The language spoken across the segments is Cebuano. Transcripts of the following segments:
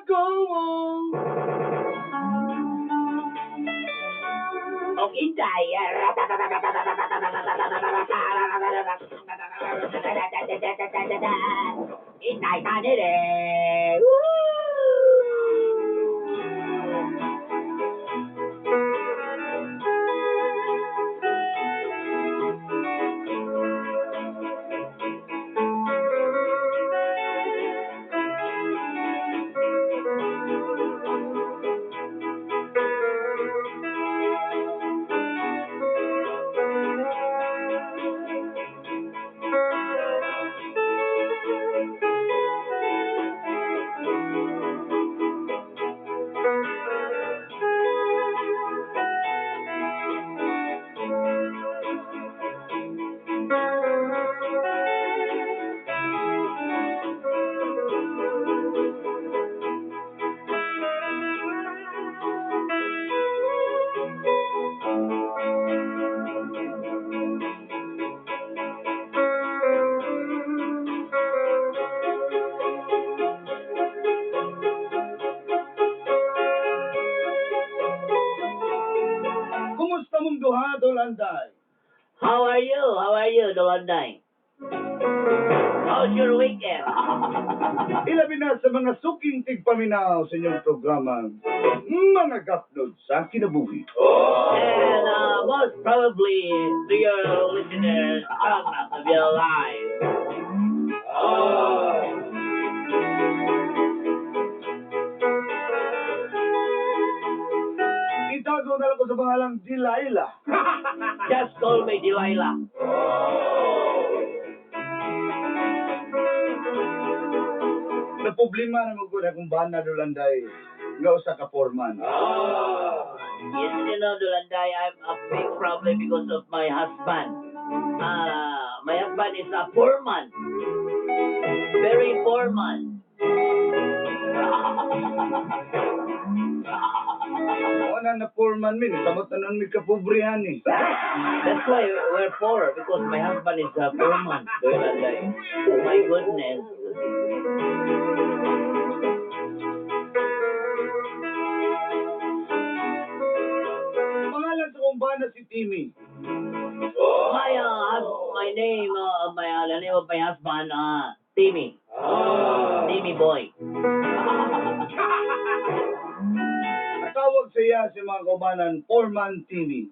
Go! Og inday. Inday tanere. Kumusta mong duha, Dolanday? How are you? How are you, Dolanday? How's your weekend? Ilabi na sa mga suking tigpaminaw sa inyong programa, Mga Gapnod sa Kinabuhi. And most probably to your listeners, drama of your life. Itago na lang ko sa pangalang Delilah. Just call me Delilah. Na problema na mo akong bana, Dolanday, nga usa ka foreman. Yes, Dolanday, I'm a big problem because of my husband. My husband is a poor man. Very poor man. Wala na foreman min, samot na nun mi kapobrihan eh. That's why we're poor, because my husband is a poor man, Dolanday. Oh my goodness. Pangalan sa kong bana si Timmy. My name, the name of my husband, Timmy. Timmy boy. Ang tawag sa iya si mga kaubanan, Foreman Timmy.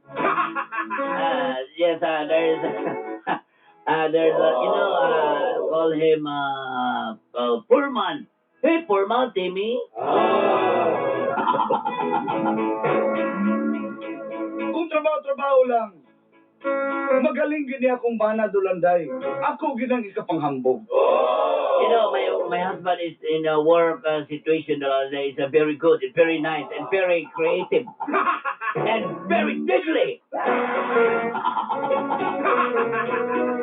Yes, there's a, call him, Poorman. Hey, Poorman, Timmy. Kung trabaho-trabaho lang, magaling gini akong bana, Dolanday. Ako ginang ikapanghambog. My husband is in a work situation that is very good, very nice, and very creative, and very deadly.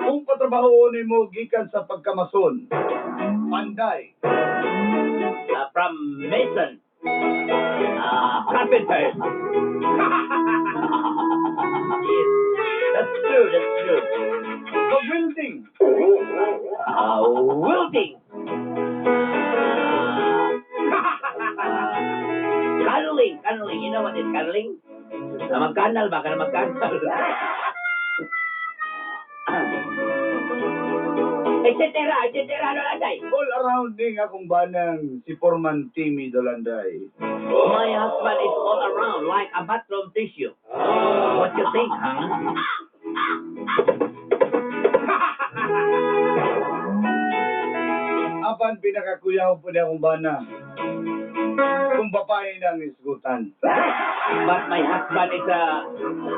Kung patrabahoon mo gikan sa pagkamason, panday, From mason, carpenter. Yes, that's true. That's true. Pag-welding, Welding. Cuddling, cuddling. You know what is cuddling? Na magkanal ba? Kana magkanal. Et cetera, et cetera, Dolanday. All around ding akong banang si Foreman Timmy, Dolanday. My husband is all around like a bathroom tissue. What you think, huh? Apan pinakakuyaw po niya akong bana. Kung babae ng isgutan. But my husband is a,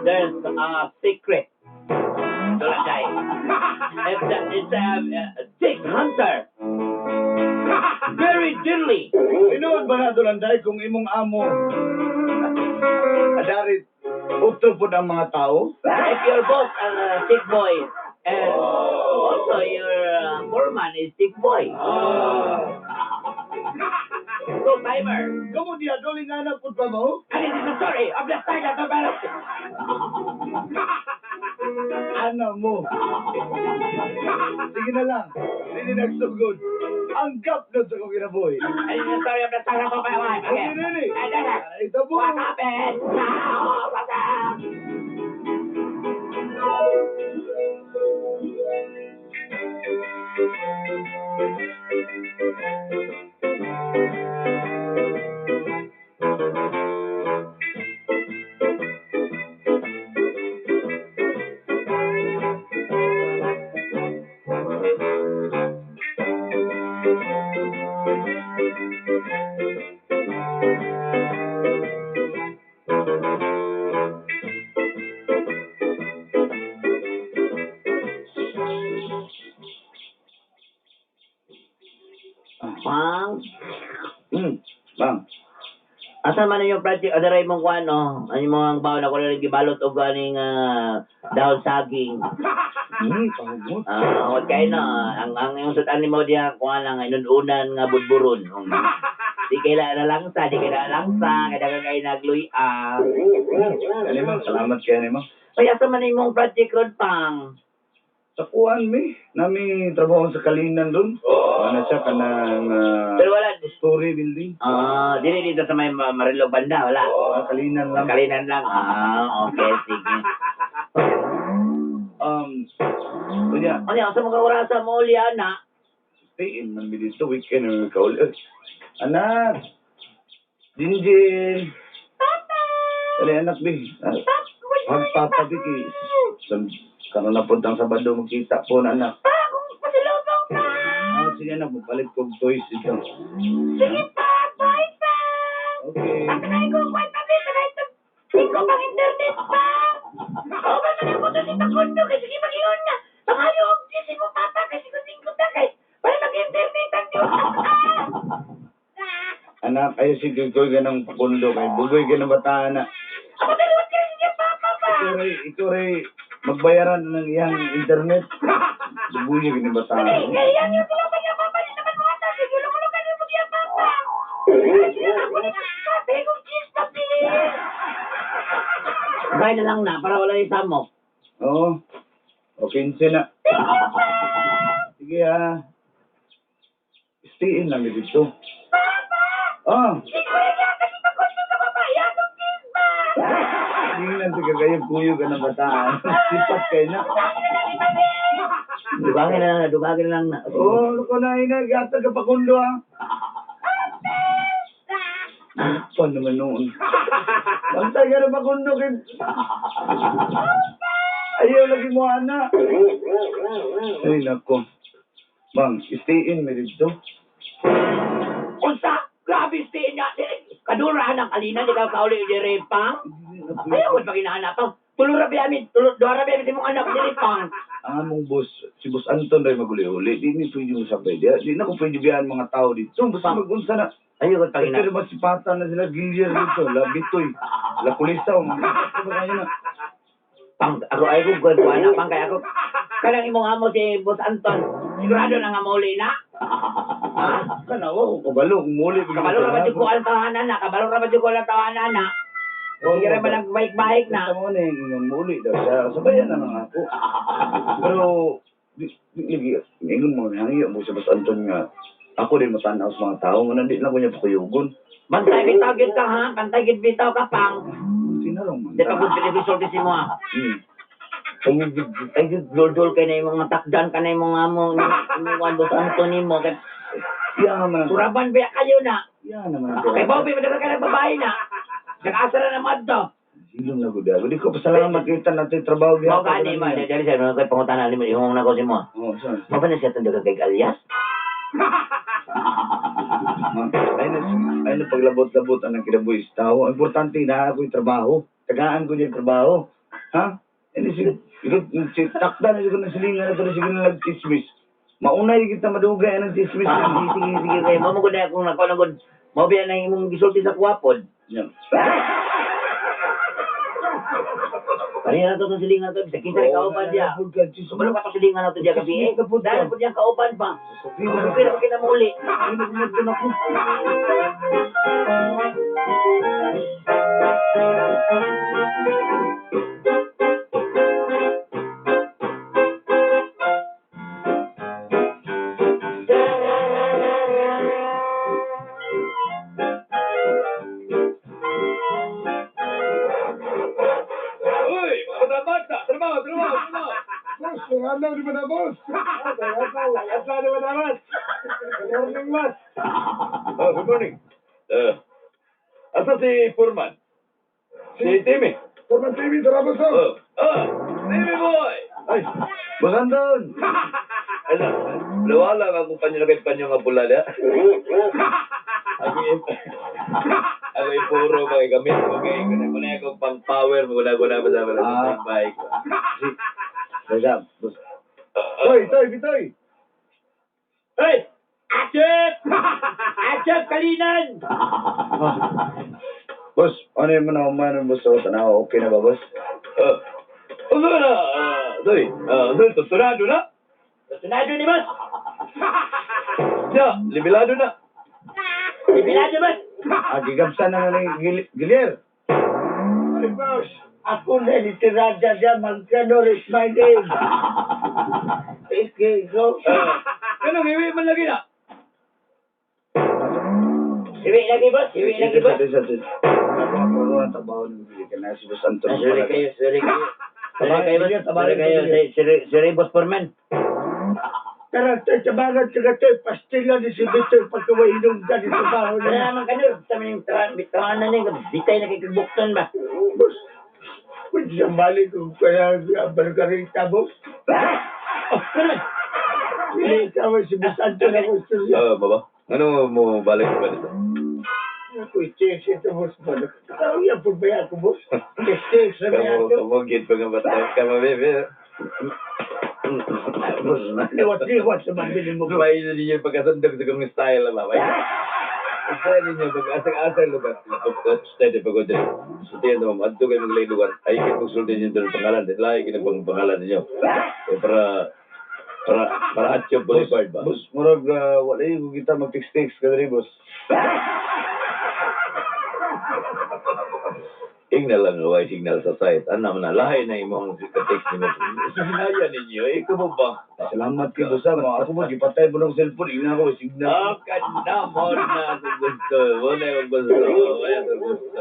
there's a secret. Dolanday. If that is a dick hunter. Very deadly. Tinuod ba na, Dolanday, kung imong amo adarit utro po ng mga tao? If your boss is a sick boy, and also your foreman is sick boy. Go timer. Kamu diya, doling anak po ba mo? And it is the story of the tiger the battle. Ana mo. Sige na lang. Hindi nagsugod. Ang gap na sa kong kinabuhi. And it's the story of the son of my wife. Okay, Okay. nini. And then, Ito po. what happened? Now, what happened? Pang, Bang. Asa man yung project adaray mong kuan no? Ano yung mga baon ako lang gibalot og ganing dahon saging. Pahugot. Ah, uh, kay na ang yung sudan nimo diha kuan lang inununan nga budburon. Di kay la langsa, di kay la langsa, kay daghang kay nagluy-a. Kani ma'am, salamat kay ni ma'am. Kaya asa man imong project ron pang? Sa kuan mi, nami trabaho sa Kalinan dun. Ano siya kanang Pero wala story building. Ah, dili dito sa may Marilog banda, wala. Ah, Kalinan lang. Kalinan lang. Ah, okay, sige. Kunya, Ano, asa mo ka orasa mo uli ana? stay in man mi dito weekend man mi kauli. Ay, anak. Jinjin. Papa! Dali anak bi. Ah, Pagpapa bi kay karon na pud ang Sabado magkita po na anak. Pa, kung pasalubong ka! Ah, sige anak, magpalit kog toys dito. Sige pa, bye pa! Okay. Pagkakain ko, kwan pa, pagkakain ko, ko pang internet pa! Kauban man ako to si Pakundo, kasi sige mag-iyon na! Pangayo, og mo papa, kasi kung singko ta, kay para mag-internet ang Diyos. Anak, ayo si Gugoy ka ng pakundo kay Bugoy ka ng bataan na. Ako dalawa ka siya, papa pa! Ikaw ray, magbayaran ng iyang internet. Bugoy ka ng bataan. Ay, kaya yung sila pa niya, papa, di naman mo ata, sige, ulong-ulong ka mo niya, papa! Ako na, kape kong cheese, papi! Kaya na lang na, para wala yung samok. Oo. O, 15 na. Sige ha. Stay in lang dito. Papa! Oh, Hindi ko na yata si Pakundo sa babae, anong cheese ba? tingnan sa kagayong kuyo ka ng bataan. Sipat kayo na. Dubangin na lang na, dubangin na lang na. Oo, oh, loko na ina, gata ka pakundo ha. Pa naman noon. Bantay ka na pakundo kay... Ayaw lagi mo ana. Ay nako. Bang, stay in mi dito. Unsa? Grabe stay niya. Kadurahan ang kalina, di ka kauli di pang. Ayaw ko pag Tulo ra ba amin, tulo duha ra ba amin sa imong anak diri pang. Ang among boss, si Boss Anton ray maguli-uli. Di ni pwede mo sabay. Di na ko pwede biyaan mga tao dito. Basta magunsa na. Ayaw ko pag Pero masipatan na sila gilyer dito. Labitoy. La kulisaw. Mga kayo na. Pang ako ay ko good ko anak pang kay ako. Kanang imong amo si Boss Anton, sigurado na nga mauli na. Ha? Kana wa ko kabalo kung muli. Kabalo ra ba jud ko ang tahanan na? Kabalo ra ba jud ko ang tahanan na? Hindi ra ba nagbike-bike na? Basta mo na yung muli daw siya. Sabayan na lang ako. Pero, di lagi, ngayon mga hangyo mo sa Boss Anton nga, ako din matanaw sa mga tao, nga di lang ko niya pakuyugon. Bantay bitaw gid ka ha, bantay gid bitaw ka pang. Sinarong man. Di pa gud pili si mo ha. Ay, ay, dul-dul kay na imong takdan ka na imong amo, imong wan Boss Anton nimo kay Iya naman. suraban ba kayo na. Iya naman. Kay Bobby madagan ka ng babae na. Nag-asa na naman to. Silong na gud. Di ko pasalamat kita natin trabaho Mao gani man, dali sa mga kay pangutana nimo ihong na ko si mo. Oo, saan? Mao ba na siya tong kay alias? Ay na, ay na paglabot-labot ang kinabuhi sa tao. Importante na ako yung trabaho. Tagaan ko niya yung trabaho. Ha? Ini si, si takda na siguro na silingan na ito na siguro na nagchismis. Maunay kita madugay ang chismis. Ah, sige, sige, sige kay mo mo gud na kung nako na gud. Mao biya na imong gisulti sa kuwapod. Yan. Pareha na to tong silingan to, bisa kinsa rin kauban diya. Sumalo ka to silingan na to diya gabi eh. Dahil po diya kauban pa. Sabi na kita muli. Ay, nagmagdan ako. Adlaw di ba na, boss? Adlaw, adlaw di ba na, boss? Good morning, boss. Oh, good morning. Asa si Purman? Si Timmy. Purman TV, tara, boss. Oh, ah, Timmy boy! Ay, Boss Anton! Ano, nawala nga kung panyo na kay panyo nga pula niya. Ako yung, ako yung puro mga gamit ko kay kuna ako pang power mo guna guna pa sa mga bike. Boss, boss. Toy, toy, bitoy. Hey! Achep! Achep, kalinan! Boss, ano yung mga umanon, boss? Sa tanaw, okay na ba, boss? Ano na, doy, doy, tunado na. Tunado ni boss! Ya, libilado na. Ibilado, boss! Ah, gigabsan na nga ni Gilier. Ay, boss. Ako na litirada siya, Magkanor is my name. Okay, go. Ano, iwi man lagi na. Iwi lagi, boss! Iwi lagi, boss! Ako ang trabaho ng Gilier. Kaya si Boss Anton. Ah, sorry kayo, sorry kayo. Sorry kayo, boss. Sorry kayo. Sorry, sorry, boss Foreman. Tara, toy, tabangan ka toy. Pastila ni si Bitoy pagkaway hinungdan ni trabaho Wala na. naman ka nun. Sa mga tawanan na yun. Bitay na kikibukton ba? Boss, pwede sa balik ko kaya margarita, boss. Oh, Foreman! Hindi tama si Boss Anton ako istorya. Oh, baba. Ano mo balik ba dito? Ako i-text ito, boss. Kaya po ba ako, boss? Text na ba Kamu, ako? kamu git pa nga bata. Kamu bebe. Boss, na. Liwat-liwat sa mabili mo, boss. May ninyo pagkasundog sa kong style ba? May style ninyo pag-asang-asang lugar. Steady pag dito. Sa tiyan naman, adto kayo maglay lugar. Ay, kitong ninyo doon pangalan. Lahi kinang pangalan ninyo. Eh, para Atyo Boulevard ba? Boss, murag, wala yung kita mag-text-text ka diri, boss. Signal lang, way signal sa site. Ano naman na, lahi na imong text nimo. Sa hinaya ninyo, eh, kamo ba? Salamat kay boss, ha. Mga Ako mo, gipatay mo ng cellphone. Ingnan ako, signal. Ah, kana mo na ako gusto. Mo na ako gusto. Wala ako gusto.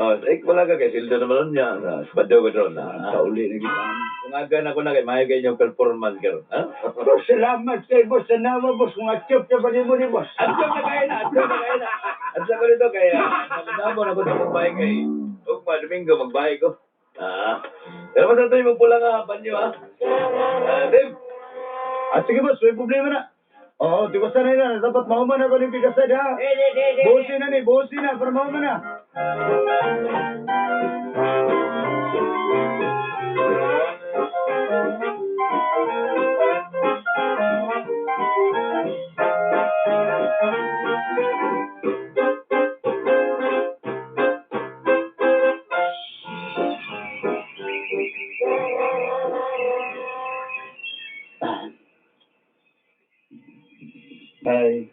Oh, eh, wala ka kay sildo naman niya. Sa ko doon na. Kauli na kita. Kung aga na ko na kay maayo kay inyong performance karon. Ha? Boss, salamat kay boss. Sanawa, boss. Kung atyop ka ba ni mo ni boss? Adto na kay na, adto na kay na. Adto ko dito kay namo na ko sa bahay kay ugma Domingo magbahay ko. Ah. Pero basta tayo magpula nga banyo ha. Ah, Dave. Ah, sige, boss, may problema na. Oo, di ba sanay na. Dapat mahuman ako ng bigasad, ha? Eh, eh, eh, eh. Bosi na ni, bosi na, para mahuman na. Ay.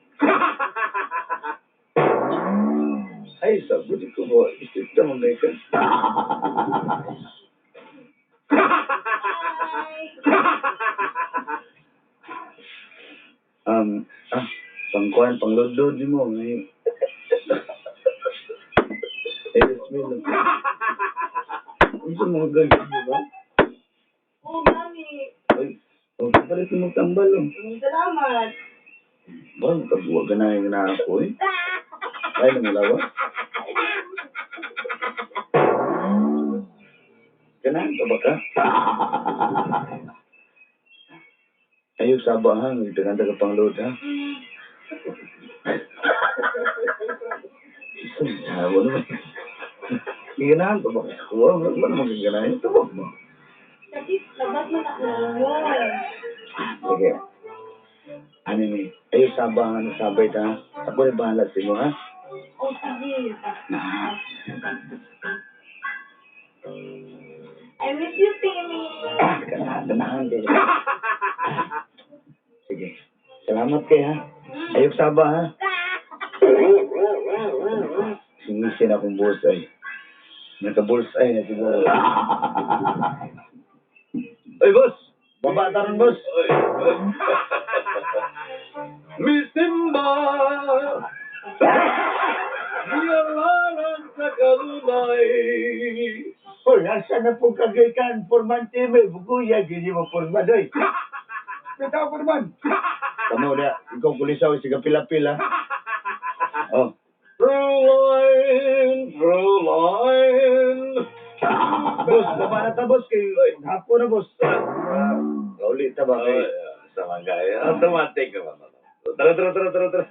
Ay, sabi ko ba, isip na mga ka. Ah, pangkuhan, panglodlod mo. Ngayon. Eh, smell. Ano sa mga gagawin mo ba? Oh, mami. Ay, oh, palit mo magtambal, oh. Salamat. Ba, pagbuwag na yung na ako, eh. Ay, namalawa. Ganahan ka ba ka? Ayaw, saba ha. Ganda ka pang load ha. Isang tawa naman. Ganahan ka ba ka? Kuha, wala naman kang ganahan. Tubog mo. Sakit, labas man ako ninyo. Sige. Ano ni? Ayaw, saba nga na sabay ta. Ako na bahala sa inyo ha. Oh, sige. Na. I miss you, Timmy. Ah, ganahan, ganahan din. Sige. Salamat kay ha. Ayok saba ha. Singisin akong bullseye. Naka-bullseye na siguro. Ay, boss. Baba taron, boss. Ay. Miss Simba. Yalaran sa kalunay. Hoy, asa Asa na po kagaykan, Foreman Timmy, bukuya, gini mo Foreman, oy. Bitaw pa naman. Kamo na, ikaw kulisaw, sige pila-pila. Oh. True line, true line. Boss, baba na ta, boss. Kay hapon na, boss. Kauli ta ba kay? Sa mga automatic naman. Tara, tara, tara, tara, tara.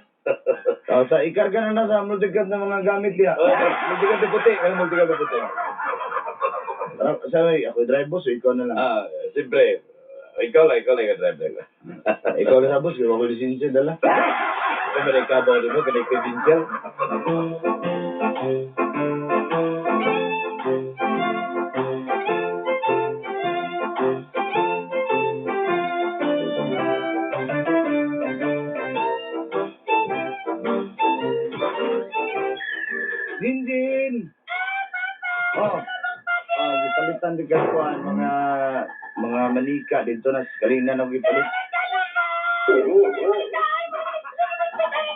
Oh, sa ikarga na na sa multigab na mga gamit niya. Oh, multigal na puti. Ano multigal na puti? Tara, sabi, ako drive, boss, o ikaw na lang. Ah, siyempre. Ikaw lang yung driver. Ikaw na sa boss, kaya ako lisensya dala. Ikaw ba ikaw mo, kanay credential? Dindin! Oh. Oh, gipalitan di ka kuan mga mga manika dito na sa kalina na gipalit.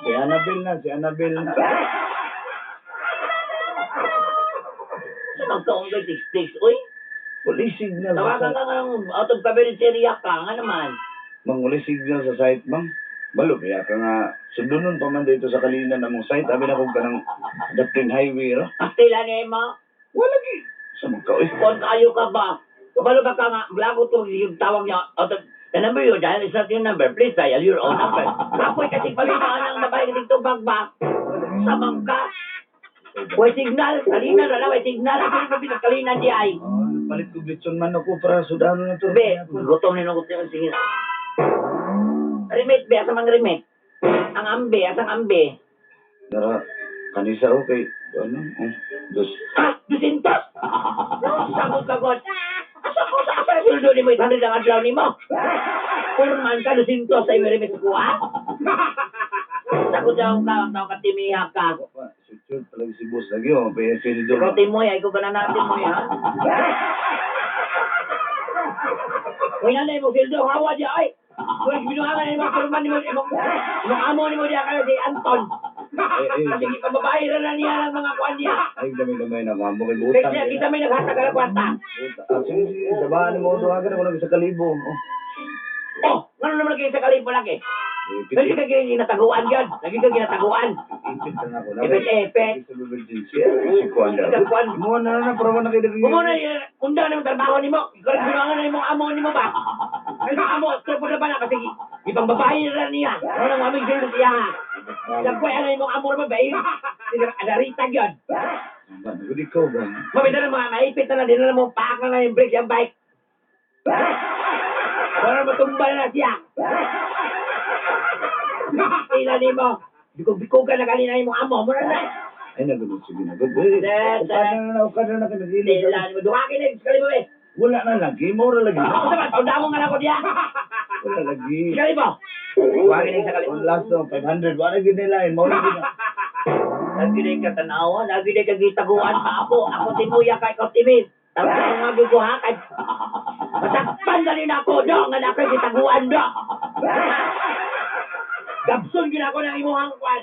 Si Annabel na, si Annabel na. Sa magkaong kay tiks-tiks, uy. Wala signal sa Tawagan ka nga ng out of coverage area ka, nga naman. Mang wala signal sa site, mang. Balo, kaya ka nga sudunon pa man dito sa kalina na mong site. Abi na kung kanang Dublin Highway ra. Pastila ni mo. Wala gi. Sa magka, oy. Kung kayo ka ba? Kabalo ba ka nga, blago to yung tawag niya out of the number you dial is not your number. Please dial your own number. Kapoy kasi palinaan ang babae kasi tubag ba? Sa mangka. Way signal, kalina na lang, way signal. Ako yung mabinag kalina di ay. Oh, palit ko litson man ako para sudano na to. Be, gutom ni nung gutom. Sige na. Remit, be, asa mang remit? Ang ambe, asang ambe? Nara, kanisa okay. Ano? Oh, dos. Ah, dusintos! Sabot ka, God. Asa ko sa asa sweldo nimo 800 ang adlaw nimo. Purman ka dusintos sa imong remit ko, ha? Sagot daw ka, ang tao ka timiha ka. Suchud palagi si boss lagi oh, kaya pwede doon. Ikaw timoy, ay ko ba na natin mo, ha? Uy, nanay mo, sweldo, hawa diya, ay! Uy, binuhangan na imong purman nimo, imong imong amo nimo diya kayo si Anton. Eh, eh, Kasi ipababae ra na niya ang mga kuan niya. Ay, damay-damay na kamo kay butang. Kaya kita may naghatag ka ng kwarta. Ah, sige, sige, sabahan mo duhagan ako ng isa kalibo. Oh. Oh, ngano naman kayo sa kalibo lagi? Ipit, Lagi ka ginataguan yan. Lagi ka ginataguan. ipit lang ako. Ipit, ipit. Sa emergency. Si Kuan daw. Kuan. Mo na na para na kayo. Kung na, unda na yung trabaho nimo. Ikaw rin binuangan na imong amo nimo ba? Ay, yung amo, trupo na ba na? Kasi ibang babae na lang niya. Ano nang aming sulod siya? Nagkway na imong amo naman ba? Eh, adarita yun. Ba, nagudi ko ba? Mabita na mga maipit na lang. Di na lang mo paak na lang yung brake yung bike. Para matumba na siya. Ila nimo. Bikog-bikogan na kanina imong amo. Muna na. Ay, nagudi sige na. Good. Eh, Sir, Uka na, uka na na kayo. Ila nimo. Duha kini. Sekali mo eh. Wala na lagi, mo ra lagi. Ako sa man, unda mo nga na ko diya. Wala lagi. Sekali mo. Duha kini sa kali. On last no, 500. Wala gid nila, mo ra gid na. Lagi na ka tanawa, lagi na ka gitaguan pa ako. Ako timuya ka, ikaw timid. Tapos ako nga guguha ka. Masakpan ka rin ako, do. Nga na ako gitaguan, do. Gabson gina ako ng imuhang kwan.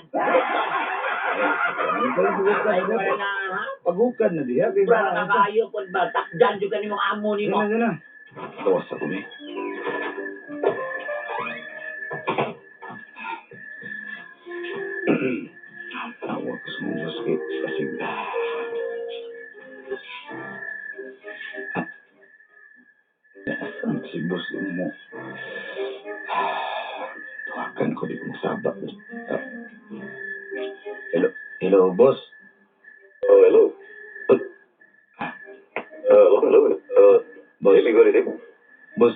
Ay, wala na, ha? Pagukad na diha kay Sobra na kaayo po ba? Takdan juga ni mong amo ni mo. Dina dina. Gawas ako ni. Tawag ko sa mga boss kay kasi ah, si boss mo. Tawagan ko di ko masaba. Ah. Hello, hello boss. Oh, hello. Hello, hello. Boss. Hindi ko rin. Boss,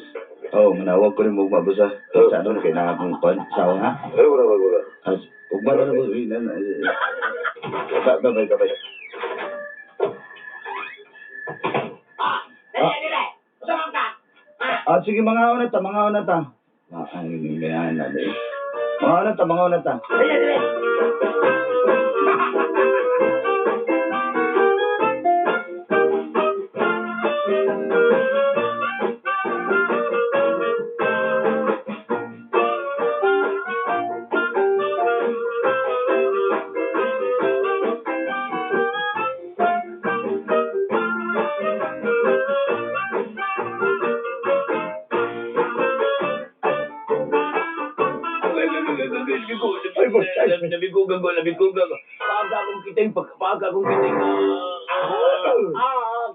oh, manawag ko rin mo boss ha. Sa ano, kay na akong kwan, sawa ha. Hello, wala, wala, wala. As, ugma na na boss, uy, na, na, eh, eh. Bye, bye, bye, bye. Ah, dali, dali. Usa ka. Ah, Ah, sige, mga una ta, mga una ta. Ah, ay, may na, eh. Mga una ta, mga una ta. dali, dali. Nabigugan ko, nabigugan ko. Paaga akong kiting, paaga akong kiting. Ah,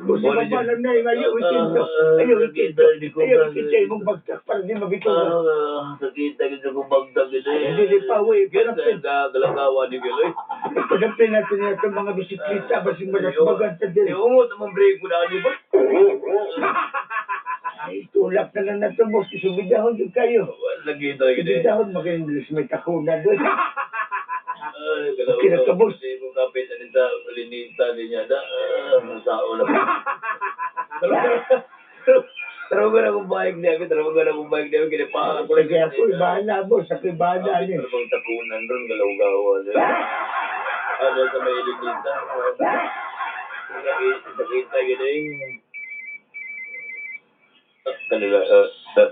Kung sa babalan na yung ayaw ikinto. Ayaw ikinto. Ayaw ikinto. Imong bagtak para di mabitugan. Sakit na gito kong bagdag ito. Ay, hindi di pa, uy. Ganda, galagawa ni Giloy. Pagapin natin na itong mga bisikleta, basing magasmagan ta din. Iungot naman break ko na di ba? Ay, tulak na lang natin, boss. Isubidahon din kayo. Lagi ito, lagi ito. Subidahon, makinig may takuna doon. Ay, galaw. Okay na ka, boss. Hindi mo kapit na nita, linita niya. Da, sao na. Tara ko na kung bike niya, tara ko na kung bike niya, kaya pa ako Sige, ako ibahala, boss. Ako ibahala Kapit ni. na bang tapunan ron, galaw-gawa. Ano sa may linita. Sakit na gini. Kanila,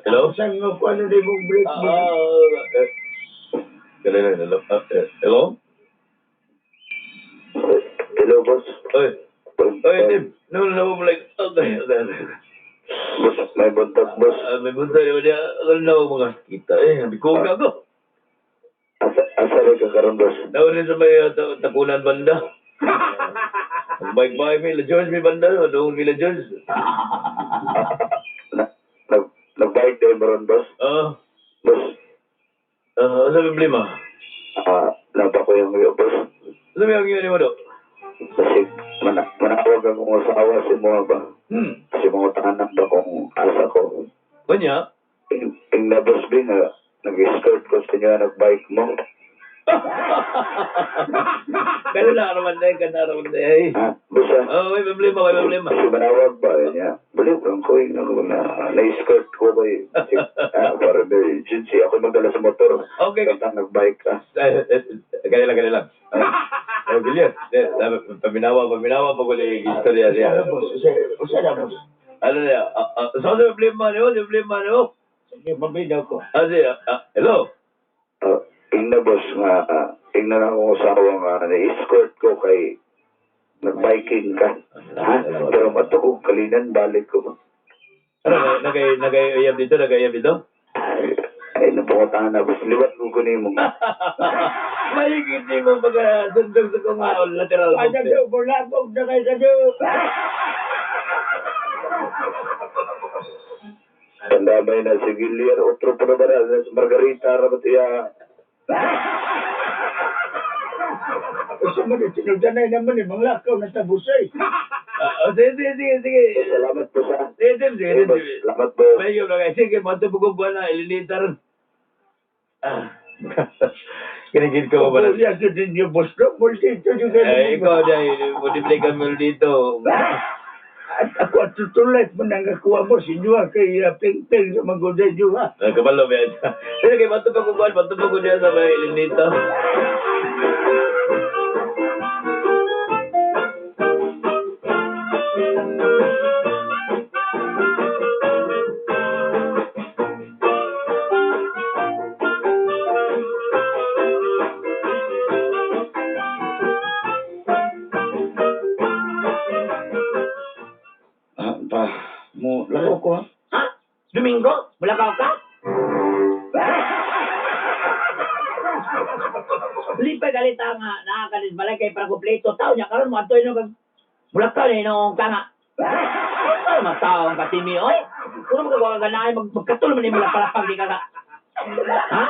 hello? Saan mo kung ano na yung break mo? Kanila, hello? Hello? Hello, boss. Oy, oy, Tim. No, no, no, like, okay, okay, okay. Boss, may buntag, boss. Ah, may buntag naman niya. Ano na ako mga kita eh. Sabi ko, gago. Asa rin ka karon, boss? Nauna sa may tapunan banda. Bike-bike, may La George, may banda. Doon may La George. Nag-bike day mo ron, boss? Ah, Boss, ano sa problema? napa ko yung iyo, boss. Ano ba yung yun mo do? Kasi manawag akong asawa si mo ba? Kasi mga tahanan ba kung asa ko. Kanya? Ing na, boss, bi nga, nag-escort ko sa inyo, nag-bike mo. Kano na naman na, kano naman na eh. Ha? Boss, ah? Oh, may problema, may problema. Kasi manawag ba, yun niya. Baliw lang ko, yun ako na, na-escort ko kay, para may agency, ako magdala sa motor. Okay. Kanta nag-bike ka. Ganyan lang, ganyan lang. Oh, Gillian, paminawa, paminawa, pag wala yung istorya siya. Usa na, boss. Usa na, boss. Ano na, so sa problema niyo, sa problema niyo. Sige, mabinaw ko. Ano hello? Ing na boss nga, ing na akong asawa nga, na-escort ko kay nag-biking ka. Ha? Pero matukog kalinan, balik ko. Ano, nagay-uyab dito, nagay-uyab dito? Ay, napungutahan na, boss. Liwat ko kunin mo. Mahigit din mo pag sundog sa kong lateral Ano movement. daw, bulabog na kayo sa daw. Tandamay na si Gilier, otro pa na ba na, si Margarita, rabat iya. Usa man, tinugdanay naman eh, mga lakaw na tabusay. Sige, sige, sige, sige. Salamat po sa. Sige, sige, sige, sige. Salamat po. May na kayo. Sige, matupog ko buwan na, ilinitar. Ah. Kinigid ko ba na? Pabulya sa ninyo, boss. No, multito yung Eh, ikaw dahil, multiply mo dito. At ako at tutulad mo nang nakuha mo si Juha kay Ping Ping sa Maguday Juha. Kabalo ba yan? Sige, matupog ko buwan, matupog ko diyan sa may ilinita. Ah, pa, mo, lako ko ha. Ha? Domingo? Mulakaw ka? Lipay galita nga nakakalis balay kay para kumpleto tao niya karon mo adtoy no kag mulakaw ni noong ka nga. Ay, mataong ka timi oy. Kuno mo kag ganahan magkatol man nimo palapag di ka ka. Ha?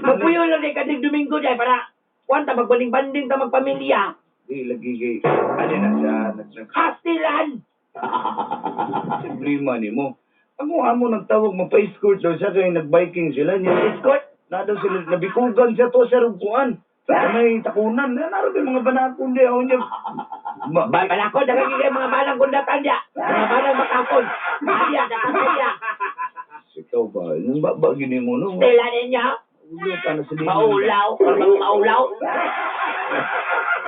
Magpuyo lang di ka dig Domingo di para kuan ta magbanding-banding ta magpamilya. Di, lagi kay, ano na siya, nag Kastilan. problema ni mo. Ako amo nagtawag mapa-escort daw siya kay nag-biking sila niya. Escort. Na daw sila nabikugan siya to sa rugkuan. Sa may takunan, na naroon yung mga banakon di ako niya. Balakon, daghan kay mga banang kundatan dia. Mga banang makakon. Adiya, daghan dia. Ikaw ba? Yung ba ba gini mo no? Stella ninyo. Ulo ka na sila. Maulaw, parang maulaw.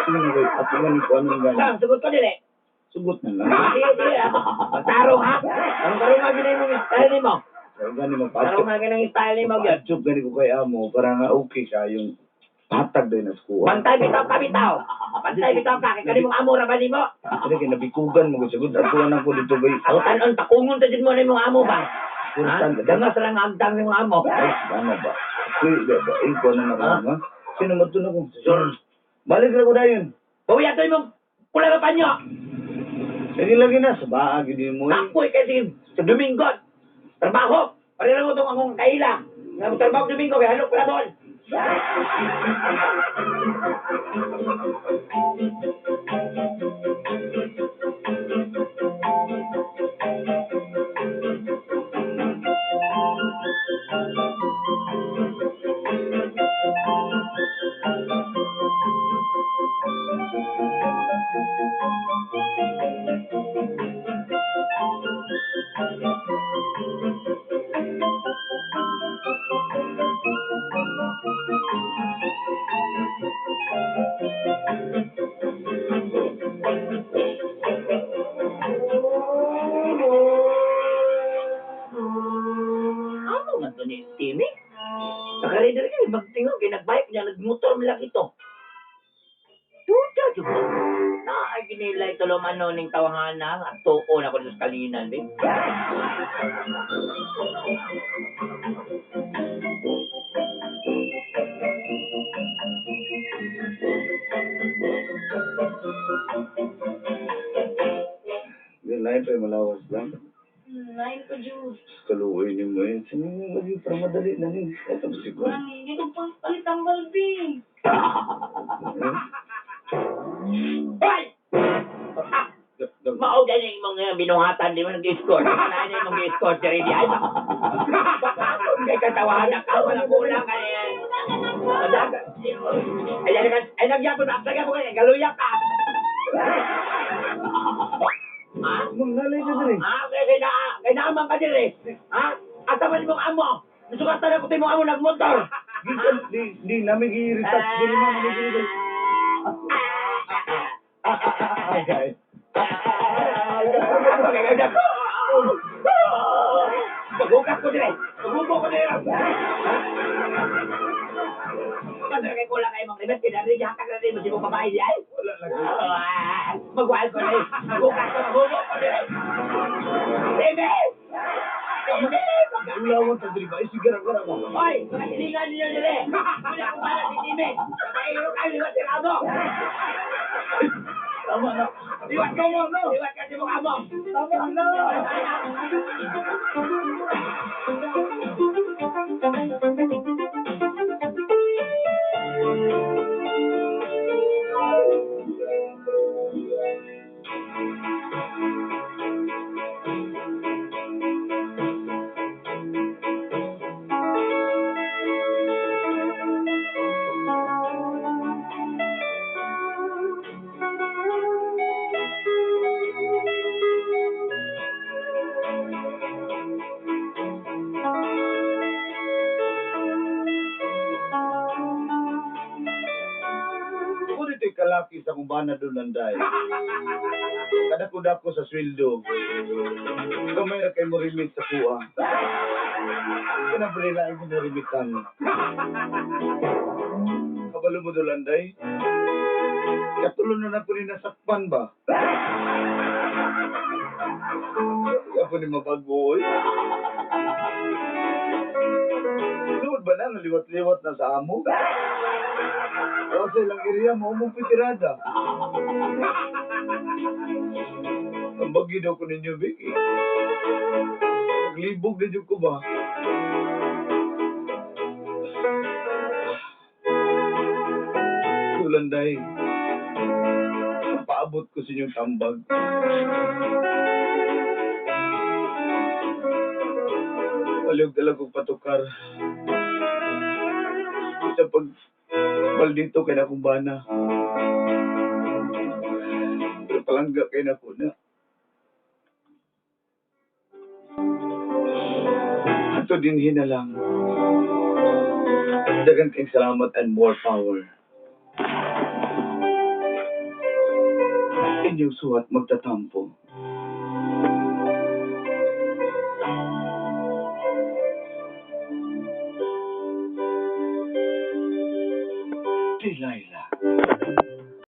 Sino na kayo? Ato nga ni ko anong gani. Saan, sugot ko dili. Sugot na lang. Sige, sige, ha. Tarong, ha? Tarong nga ginay mo, style nimo. Pero gani Tarong magpa-adjok. nga ginang style nimo gyud. Magpa-adjok gani ko kay amo para nga okay siya yung hatag din na skuha. Bantay bitaw ka bitaw. Bantay bitaw ka kay kanimong amo ra ba nimo? Kaya kay nabikugan mo sagot ato na ko dito kay. Ang tanon takungon ta jud mo na imong amo ba? Ha? Kurtan. Dangas ra nga agtang nimong amo. Ay, ano ba? Uy, ba, ikaw na naka, ha? Sino matun ako? Sure. Balik ra ko dayon. Bawi ato imong pula nga panyo. Sige lagi na, sa baag, hindi mo. eh. Kapoy kay sige sa Domingo. Trabaho. Pareho mo tong akong kaila. Nga mo trabaho Domingo kay halok pala doon. Amo man to ni Timmy. Nakaready rin kayo, magtingog, kay nagbike niya, nagmotor man lang ito. Tuta, juga. Na, ay ginilay tulungan no ning tawhana at tuo na ko sa kalinan, be. Yun lang, pa malawas lang. Nine pa, Jude. Kaluoy ni mo eh. Sige, lagi, para madali na rin. Ito ba si Kwan? Mami, hindi ko pang palit ang balbi. Hoy! Ah, mao gani imong binuhatan di mo nag-score. Wala na imong gi-score diri di ay. Kay katawahan ka wala kulang kay. Ay ay ay nagyapon ba nagyapon kay galuya ka. Ha? Mangalay ka diri. Ha? Kay kay na kay naaman ka diri. Ha? Asa man imong amo? Misugatan ako imong amo nagmotor. Gikan, di, namin gi-retouch diri mo, namin gi-retouch. Ah, guys. Magugas ko dire. Magubo ko dire. Ano kay kulang kay mong libet kay dali hatag na din mo si mong babae di ay. Wala lagi. Magwal ko dire. Magugas ko magubo ko dire. Bebe! Bebe! Ulawan ta diri ba? Ay, sigara ka na ba? Hoy, mga hilingan ninyo dire. Wala ko para si Timmy. Babaero kayo liwat si Ramo. Tama na. Liwat ka mo. Liwat ka si mong amo. Tama na. Ako dito'y kalaki sa kumbana doon landay. Kadako-dako sa sweldo. Kamay ra kay mo remit sa kuha. Kinabalilaan ko mo remitan. Kabalo mo doon landay. Katulo na na ko ni nasakpan ba? Kaya po ni mabago oy. Tuod ba na naliwat-liwat na sa amo? O sa ilang area mo, mong pitirada. Ang bagyo daw ko ninyo, Vicky. Naglibog na dyan ko ba? Tulanday, paabot ko sa inyong tambag. Palihog talaga kong patukar. Sa pag baldito kay na akong bana. Pero palangga kay na ko na. Ato din hinalang. Dagan kayong salamat and more power. Inyong suwat magtatampo. Delilah.